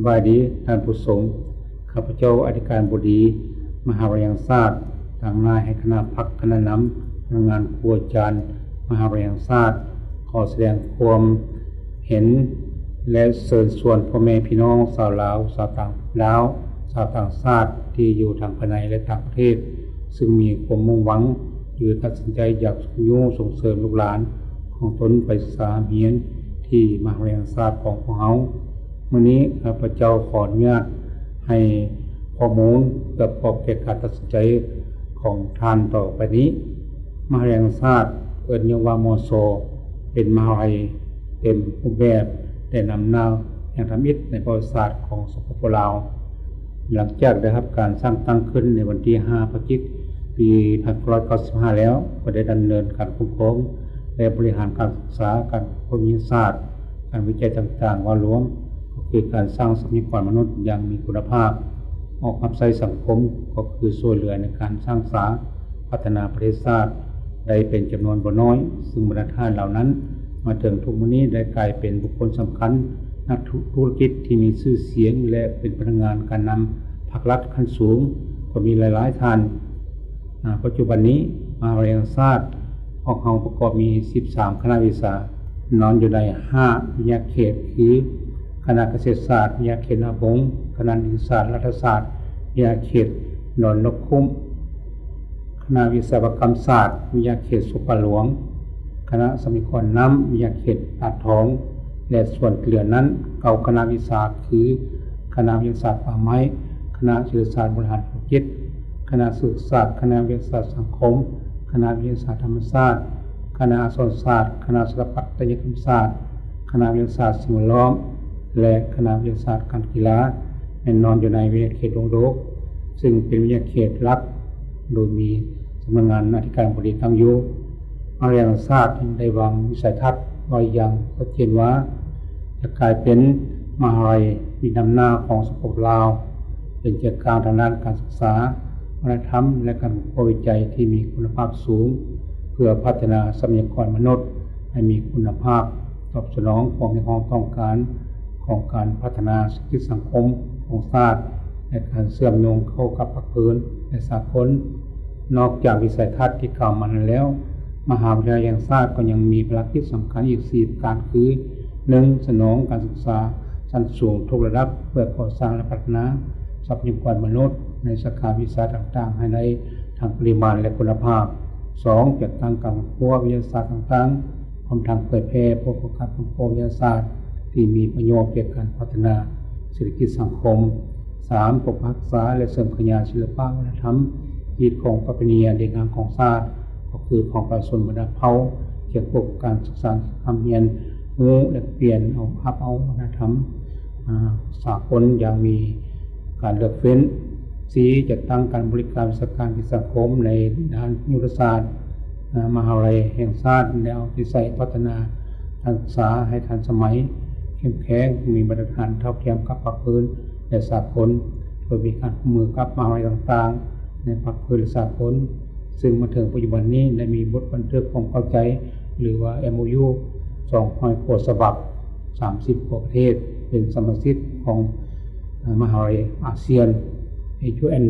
ສະບາຍດີທ່ານຜູ້ຊົມ, ຂ້າພະເຈົ້າອະທິການບໍດີມະຫາວິທະຍາໄລແຫ່ງຊາດ ຕາງໜ້າໃຫ້ຄະນະພັກ, ຄະນະນຳ, ພະນັກງານ, ຄູອາຈານມະຫາວິທະຍາໄລແຫ່ງຊາດ ຂໍສະແດງຄວາມເຫັນ ແລະ ເຊີນຊວນພໍ່ແມ່ພີ່ນ້ອງຊາວລາວ, ຊາວຕ່າງດ້າວ, ຊາວຕ່າງຊາດທີ່ຢູ່ທັງພາຍໃນ ແລະ ຕ່າງປະເທດ ຊຶ່ງມີຄວາມມຸ່ງຫວັງ ຫຼື ຕັດສິນໃຈຢາກຊຸກຍູ້ສົ່ງເສີມລູກຫຼານຂອງຕົນໄປສຶກສາຮຽນທີ່ມະຫາວິທະຍາໄລແຫ່ງຊາດຂອງພວກເຮົາ. ມື້ນີ້ຂ້າພະເຈົ້າຂໍອະນຸຍາດໃຫ້ຂໍ້ມູນປະກອບແກ່ການຕັດສິນໃຈຂອງທ່ານຕໍ່ໄປນີ້. ມະຫາວິທະຍາໄລແຫ່ງຊາດ ເອີ້ນຫຍໍ້ວ່າ ມຊ ເປັນມະຫາວິທະຍາໄລເຕັມຮູບແບບ ແລະ ນຳໜ້າແຫ່ງທຳອິດໃນປະຫວັດສາດຂອງ ສປປ ລາວ. ຫຼັງຈາກໄດ້ຮັບການສ້າງຕັ້ງຂຶ້ນໃນວັນທີຫ້າ ພະຈິກ ປີໜຶ່ງພັນເກົ້າຮ້ອຍເກົ້າສິບຫ້າແລ້ວ, ກໍໄດ້ດຳເນີນການຄຸ້ມຄອງ ແລະ ບໍລິຫານການສຶກສາ, ການຄົ້ນຄວ້າວິທະຍາສາດ, ການວິໄຈຕ່າງໆ ວ່າລວມກໍຄືການສ້າງຊັບພະຍາກອນມະນຸດຢ່າງມີຄຸນນະພາບອອກຮັບໃຊ້ສັງຄົມ, ກໍຄືຊ່ວຍເຫຼືອໃນການສ້າງສາພັດທະນາປະເທດຊາດໄດ້ເປັນຈຳນວນບໍ່ໜ້ອຍ, ຊຶ່ງບັນດາທ່ານເຫຼົ່ານັ້ນ ມາເຖິງທຸກມື້ນີ້ໄດ້ກາຍເປັນບຸກຄົນສຳຄັນ, ນັກທຸລະກິດທີ່ມີຊື່ສຽງ ແລະ ເປັນພະນັກງານການນຳພາກລັດຂັ້ນສູງກໍມີຫຼາຍໆທ່ານ. ອາ ປັດຈຸບັນນີ້ ມະຫາວິທະຍາໄລແຫ່ງຊາດຂອງເຮົາປະກອບມີສິບສາມຄະນະວິຊາ ນອນຢູ່ໃນຫ້າວິທະຍາເຂດ ຄື ຄະນະກະເສດສາດວິທະຍາເຂດນາບົງ, ຄະນະນິຕິສາດລັດຖະສາດວິທະຍາເຂດດອນນົກຂຸ້ມ, ຄະນະວິສະວະກຳສາດວິທະຍາເຂດສົບປະຫຼວງ, ຄະນະຊັບພະຍາກອນນ້ຳວິທະຍາເຂດຕາດທອງ ແລະ ສ່ວນທີ່ເຫຼືອນັ້ນ ເກົ້າຄະນະວິຊາ ຄື ຄະນະວິທະຍາສາດປ່າໄມ້, ຄະນະເສດຖະສາດບໍລິຫານທຸລະກິດ, ຄະນະເສດຖະສາດ, ຄະນະວິທະຍາສາດສັງຄົມ, ຄະນະວິທະຍາສາດທຳມະຊາດ, ຄະນະອັກສອນສາດ, ຄະນະສະຖາປັດຕະຍະກຳສາດ, ຄະນະວິທະຍາສາດສິ່ງແວດລ້ອມ ແລະ ຄະນະວິທະຍາສາດການກິລາ ແມ່ນນອນຢູ່ໃນວິທະຍາເຂດດົງໂດກ ຊຶ່ງເປັນວິທະຍາເຂດຫຼັກ ໂດຍມີສຳນັກງານອະທິການບໍດີຕັ້ງຢູ່. ມະຫາວິທະຍາໄລແຫ່ງຊາດໄດ້ວາງວິໄສທັດໄວ້ຢ່າງຊັດເຈນວ່າ ຈະກາຍເປັນມະຫາວິທະຍາໄລທີ່ນຳໜ້າຂອງສປປ ລາວ, ເປັນໃຈກາງທາງດ້ານການສຶກສາ, ວັດທະນະທຳ ແລະ ການຄົ້ນຄວ້າວິໄຈທີ່ມີຄຸນນະພາບສູງ ເພື່ອພັດທະນາຊັບພະຍາກອນມະນຸດໃຫ້ມີຄຸນນະພາບ, ຕອບສະໜອງຄວາມຮຽກຮ້ອງຕ້ອງການຂອງການພັດທະນາເສດຖະກິດສັງຄົມຂອງຊາດ ແລະ ການເຊື່ອມໂຍງເຂົ້າກັບພາກພື້ນ ແລະ ສາກົນ. ນອກຈາກວິໄສທັດທີ່ກ່າວມານັ້ນແລ້ວ, ມະຫາວິທະຍາໄລແຫ່ງຊາດກໍຍັງມີພາລະກິດສຳຄັນອີກສີ່ປະການຄື ໜຶ່ງ ສະໜອງການສຶກສາຊັ້ນສູງທຸກລະດັບ ເພື່ອກໍ່ສ້າງ ແລະ ພັດທະນາຊັບພະຍາກອນມະນຸດໃນສາຂາວິຊາຕ່າງໆໃຫ້ໄດ້ທັງປະລິມານ ແລະ ຄຸນນະພາບ. ສອງ ຈັດຕັ້ງການຄົ້ນຄວ້າວິທະຍາສາດຕ່າງໆ ພ້ອມທັງເຜີຍແຜ່ຜົນຂອງການຄົ້ນຄວ້າວິທະຍາສາດທີ່ມີປະໂຫຍດແກ່ການພັດທະນາເສດຖະກິດສັງຄົມ. ສາມ ປົກປັກຮັກສາ ແລະ ເສີມຂະຫຍາຍສິລະປະວັດທະນະທຳ, ຮີດຄອງປະເພນີອັນດີງາມຂອງຊາດ ກໍຄືຂອງປະຊາຊົນບັນດາເຜົ່າ, ກ່ຽວຂ້ອງກັບການສຶກສາ, ການຮຽນຮູ້ແລກປ່ຽນ, ເອົາ, ຮັບເອົາວັດທະນະທຳ, ອາ, ສາກົນຢ່າງມີການເລືອກເຟ້ນ. ສີ່ ຈັດຕັ້ງການບໍລິການວິຊາການເຂດສັງຄົມໃນດ້ານຍຸດທະສາດ, ອາ, ມະຫາວິທະຍາໄລແຫ່ງຊາດ ແລະ ເອົາໃຈໃສ່ພັດທະນາການສຶກສາໃຫ້ທັນສະໄໝ, ເຂັ້ມແຂງ, ມີມາດຕະຖານເທົ່າທຽມກັບພາກພື້ນ ແລະ ສາກົນ, ໂດຍມີການຮ່ວມມືກັບມະຫາວິທະຍາໄລຕ່າງໆໃນພາກພື້ນ ແລະ ສາກົນ, ຊຶ່ງມາເຖິງປັດຈຸບັນນີ້ໄດ້ມີບົດບັນທຶກຄວາມເຂົ້າໃຈ ຫຼືວ່າ ເອັມໂອຢູ ສອງຮ້ອຍກວ່າສະບັບ, ສາມສິບກວ່າປະເທດເປັນສະມາຊິກຂອງ ອາ ມະຫາວິທະຍາໄລອາຊຽນ, ເອຢູເອັນ,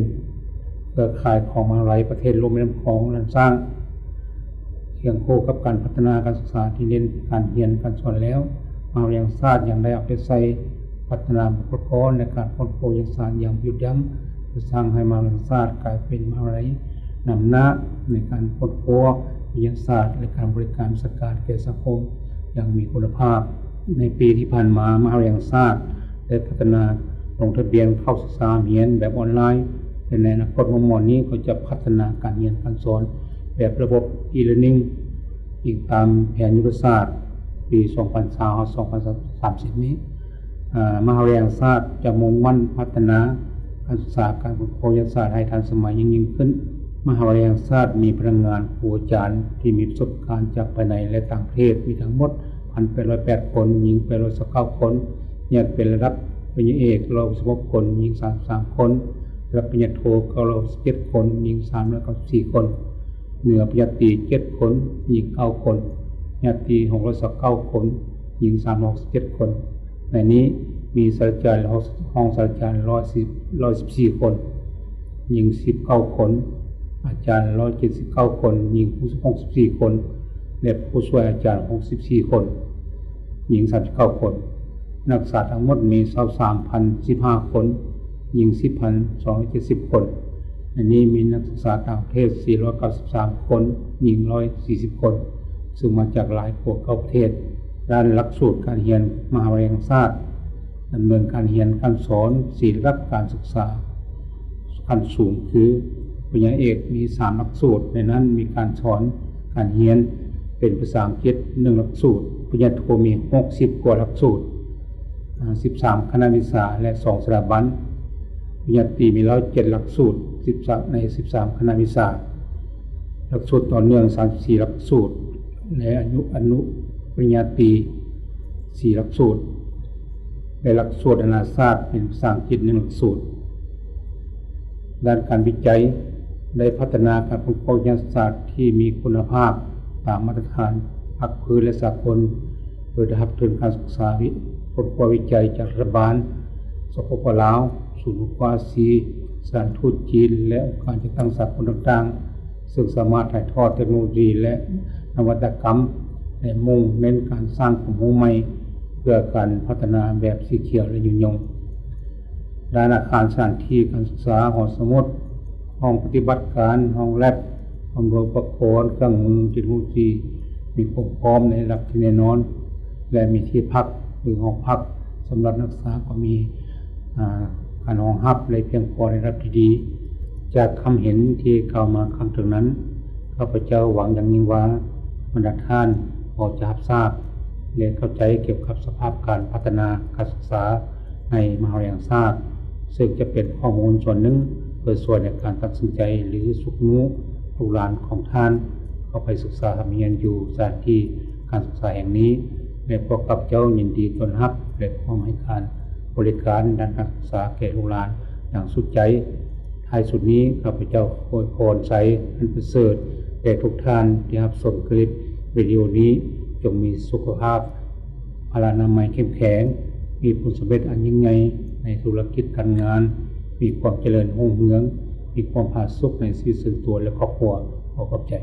ເຄືອຂ່າຍຂອງມະຫາວິທະຍາໄລປະເທດລຸ່ມແມ່ນ້ຳຂອງລ້ານຊ້າງ. ຄຽງຄູ່ກັບການພັດທະນາການສຶກສາທີ່ເນັ້ນການຮຽນການສອນແລ້ວ, ມະຫາວິທະຍາໄລແຫ່ງຊາດຍັງໄດ້ເອົາໃຈໃສ່ພັດທະນາບຸກຄົນ ແລະ ການຄົ້ນຄວ້າວິທະຍາສາດຢ່າງບໍ່ຢຸດຢັ້ງ, ເພື່ອສ້າງໃຫ້ມະຫາວິທະຍາໄລແຫ່ງຊາດກາຍເປັນມະຫາວິທະຍາໄລນຳໜ້າໃນການຄົ້ນຄວ້າວິທະຍາສາດ ແລະ ການບໍລິການວິຊາການແກ່ສັງຄົມຢ່າງມີຄຸນນະພາບ. ໃນປີທີ່ຜ່ານມາ, ມະຫາວິທະຍາໄລແຫ່ງຊາດ ໄດ້ພັດທະນາລົງທະບຽນເຂົ້າສຶກສາຮຽນແບບອອນລາຍ ແລະ ໃນອະນາຄົດມໍ່ໆນີ້ກໍຈະພັດທະນາການຮຽນການສອນແບບລະບົບ e-learning ອີງຕາມແຜນຍຸດທະສາດປີສອງພັນຊາວ ສອງພັນສາມສິບນີ້. ອາ, ມະຫາວິທະຍາໄລແຫ່ງຊາດຈະມຸ່ງໝັ້ນພັດທະນາການສຶກສາການຄົ້ນຄວ້າວິທະຍາສາດໃຫ້ທັນສະໄໝຍິ່ງໆຂຶ້ນ. ມະຫາວິທະຍາໄລແຫ່ງຊາດມີພະນັກງານຄູອາຈານທີ່ມີປະສົບການຈາກພາຍໃນ ແລະ ຕ່າງປະເທດ ມີທັງໝົດ ພັນແປດຮ້ອຍແປດຄົນ, ຍິງແປດຮ້ອຍຊາວເກົ້າຄົນ, ແຍກເປັນລະດັບປະລິນຍາເອກ ຮ້ອຍຫົກສິບຫົກຄົນ, ຍິງສາມສິບສາມຄົນ, ລະດັບປະລິນຍາໂທ ເກົ້າຮ້ອຍຫົກສິບເຈັດຄົນ, ຍິງສາມຮ້ອຍເກົ້າສິບສີ່ຄົນ, ເໜືອປະລິນຍາຕີເຈັດຄົນ, ຍິງເກົ້າຄົນ, ປະລິນຍາຕີຫົກຮ້ອຍຊາວເກົ້າຄົນ, ຍິງສາມຮ້ອຍຫົກສິບເຈັດຄົນ. ໃນນີ້ ມີສາດສະຈານ ຮອງສາດສະຈານ ໜຶ່ງຮ້ອຍສິບສີ່ຄົນ, ຍິງສິບເກົ້າຄົນ, ອາຈານ ໜຶ່ງຮ້ອຍເຈັດສິບເກົ້າຄົນ, ຍິງຫົກສິບສີ່ຄົນ ແລະ ຜູ້ຊ່ວຍອາຈານ ຫົກສິບສີ່ຄົນ, ຍິງສາມສິບເກົ້າຄົນ. ນັກສຶກສາທັງໝົດມີ ຊາວສາມພັນສິບຫ້າຄົນ, ຍິງສິບພັນສອງຮ້ອຍເຈັດສິບຄົນ. ໃນນີ້ມີນັກສຶກສາຕ່າງປະເທດ ສີ່ຮ້ອຍເກົ້າສິບສາມຄົນ, ຍິງຮ້ອຍສີ່ສິບຄົນ, ຊຶ່ງມາຈາກຫຼາຍກວ່າເກົ້າປະເທດ. ດ້ານຫຼັກສູດການຮຽນມະຫາວິທະຍາໄລແຫ່ງຊາດ ດຳເນີນການຮຽນການສອນ ສີ່ລະດັບການສຶກສາຂັ້ນສູງ ຄື ປະລິນຍາເອກ ມີສາມຫຼັກສູດ, ໃນນັ້ນມີການສອນການຮຽນເປັນພາສາອັງກິດ ໜຶ່ງຫຼັກສູດ, ປະລິນຍາໂທມີຫົກສິບກວ່າຫຼັກສູດ, ສິບສາມຄະນະວິຊາ ແລະ ສອງສະຖາບັນ, ປະລິນຍາຕີມີຮ້ອຍເຈັດຫຼັກສູດ ສິບສາມ ໃນສິບສາມຄະນະວິຊາ, ຫຼັກສູດຕໍ່ເນື່ອງ ສາມສິບສີ່ຫຼັກສູດ ແລະ ອະນຸ ອະນຸປະລິນຍາຕີ ສີ່ຫຼັກສູດ ແລະ ຫຼັກສູດນານາຊາດເປັນພາສາອັງກິດ ໜຶ່ງຫຼັກສູດ. ດ້ານການວິໄຈ ໄດ້ພັດທະນາການຄົ້ນຄວ້າວິທະຍາສາດທີ່ມີຄຸນນະພາບຕາມມາດຕະຖານພາກພື້ນ ແລະ ສາກົນ ໂດຍໄດ້ຮັບທຶນການສຶກສາ ຄົ້ນຄວ້າວິໄຈຈາກລັດຖະບານ ສປປ ລາວ, ສູນຄົ້ນຄວ້າອາຊີ, ສະຖານທູດຈີນ ແລະ ອົງການຈັດຕັ້ງສາກົນຕ່າງໆ, ເຊິ່ງສາມາດຖ່າຍທອດເຕັກໂນໂລຢີ ແລະ ນະວັດຕະກຳ ແລະ ມຸ່ງເນັ້ນການສ້າງຄວາມຮູ້ໃໝ່ ເພື່ອການພັດທະນາແບບສີຂຽວ ແລະ ຍືນຍົງ. ດ້ານອາຄານສະຖານທີ່ການສຶກສາ, ຫໍສະໝຸດ, ຫ້ອງປະຕິບັດການ, ຫ້ອງແລັບ, ພ້ອມດ້ວຍອຸປະກອນ, ເຄື່ອງມື, ເຕັກໂນໂລຢີ ມີຄວາມພ້ອມໃນລະດັບທີ່ແນ່ນອນ ແລະ ມີທີ່ພັກ ຫຼື ຫໍພັກສຳລັບນັກສຶກສາກໍມີ ອາ ການຮອງຮັບ ແລະ ພຽງພໍໃນລະດັບທີ່ດີ. ຈາກຄຳເຫັນທີ່ກ່າວມາຂ້າງເທິງນັ້ນ, ຂ້າພະເຈົ້າຫວັງຢ່າງຍິ່ງວ່າ ບັນດາທ່ານພໍຈະຮັບຊາບ ແລະ ເຂົ້າໃຈກ່ຽວກັບສະພາບການພັດທະນາການສຶກສາໃນມະຫາວິທະຍາໄລແຫ່ງຊາດ, ເຊິ່ງຈະເປັນຂໍ້ມູນສ່ວນໜຶ່ງເພື່ອຊ່ວຍໃນການຕັດສິນໃຈ ຫຼື ຊຸກຍູ້ລູກຫຼານຂອງທ່ານເຂົ້າໄປສຶກສາຮ່ຳຮຽນຢູ່ສະຖານທີ່ການສຶກສາແຫ່ງນີ້ ແລະ ພວກຂ້າພະເຈົ້າຍິນດີຕ້ອນຮັບ ແລະ ພ້ອມໃຫ້ການບໍລິການດ້ານການສຶກສາແກ່ລູກຫຼານຢ່າງສຸດໃຈ. ທ້າຍສຸດນີ້, ຂ້າພະເຈົ້າອວຍພອນໄຊອັນປະເສີດແກ່ທຸກທ່ານທີ່ຮັບຊົມຄລິບວິດີໂອນີ້. ຈົ່ງມີສຸຂະພາບ ພະລານາໄມເຂັ້ມແຂງ, ມີຜົນສຳເລັດອັນຍິ່ງໃຫຍ່ໃນທຸລະກິດການງານ, ມີຄວາມຈະເລີນຮຸ່ງເຮືອງ, ມີຄວາມຜາສຸກໃນຊີວິດສ່ວນຕົວ ແລະ ຄອບຄົວ. ຂໍຂອບໃຈ.